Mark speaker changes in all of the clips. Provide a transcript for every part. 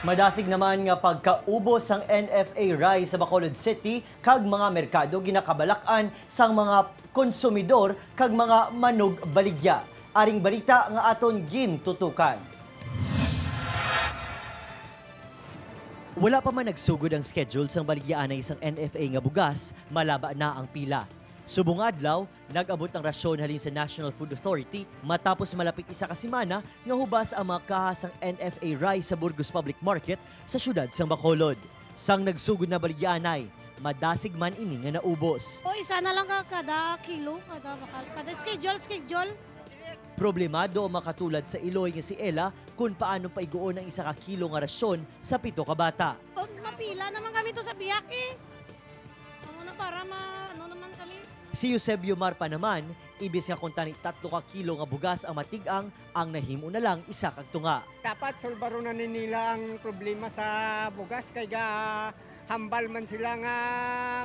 Speaker 1: Madasig naman nga pagkaubos ang NFA rice sa Bacolod City kag mga merkado, ginakabalak-an sang mga konsumidor kag mga manug baligya. Aring balita nga aton gintutukan. Wala pa man nagsugod ang schedule sang baligyaan ng isang NFA nga bugas, malaba na ang pila. Subong adlaw, nag-abot ang rasyon halin sa National Food Authority matapos malapit 1 ka semana nga hubas ang mga kaha sang NFA rice sa Burgos Public Market sa syudad sang Bacolod. Sang nagsugod na baligyaanay, madasig man ini nga naubos.
Speaker 2: O isa na lang ka kada kilo, kada bakal, kada schedule, schedule.
Speaker 1: Problemado ang makatulad sa Iloy nga si Ella kung paano paiguon ang 1 ka kilo nga rasyon sa 7 ka bata.
Speaker 2: O, mapila naman kami to sa biyak eh. Ano na para ma, ano naman kami.
Speaker 1: Si Eusebio Marpa naman, ibis nga kung tani 3 ka kilo nga bugas ang matig-ang, ang nahimo na lang 1 kag tunga.
Speaker 3: Dapat solbaro na ni nila ang problema sa bugas kay ga hambal man sila nga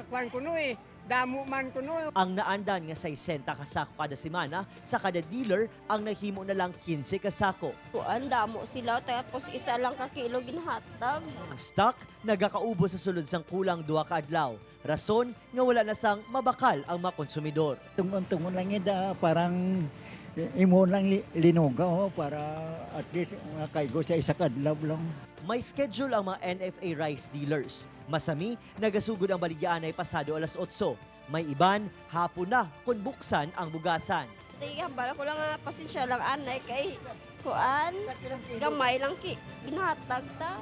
Speaker 3: kwan kuno eh. Damo man kuno.
Speaker 1: Ang naandan nga 60 ka sako kada semana sa kada dealer, ang nahimo na lang 15 ka sako.
Speaker 4: Kuan, damo sila tapos 1 lang ka kilo ginhatag.
Speaker 1: Ang stock nagakaubos sa sulod sang kulang 2 ka adlaw. Rason nga wala na sang mabakal ang mga konsumidor.
Speaker 5: Tungon-tungon lang ida, parang imo lang linuga oh, para at least makaigo sa 1 ka adlaw lang.
Speaker 1: May schedule ang mga NFA rice dealers. Masami, nagasugod ang baligyaan ay pasado alas 8. May iban, hapon na kung buksan ang bugasan.
Speaker 4: Di hambal ko lang nga pasensya lang anay kay kuan gamay lang ki ginhatag ta.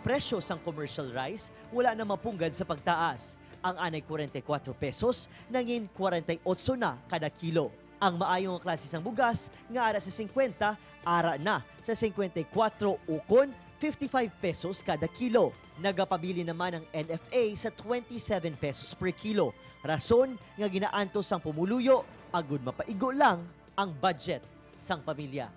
Speaker 1: Presyo sang commercial rice wala na mapunggad sa pagtaas. Ang anay 44 pesos, nangin 48 na kada kilo. Ang maayong klase sang bugas nga ara sa 50, ara na sa 54 ukon 55 pesos kada kilo. Nagapabili naman ang NFA sa 27 pesos per kilo. Rason nga ginaantos ang pumuluyo, agud mapaigo lang ang budget sang pamilya.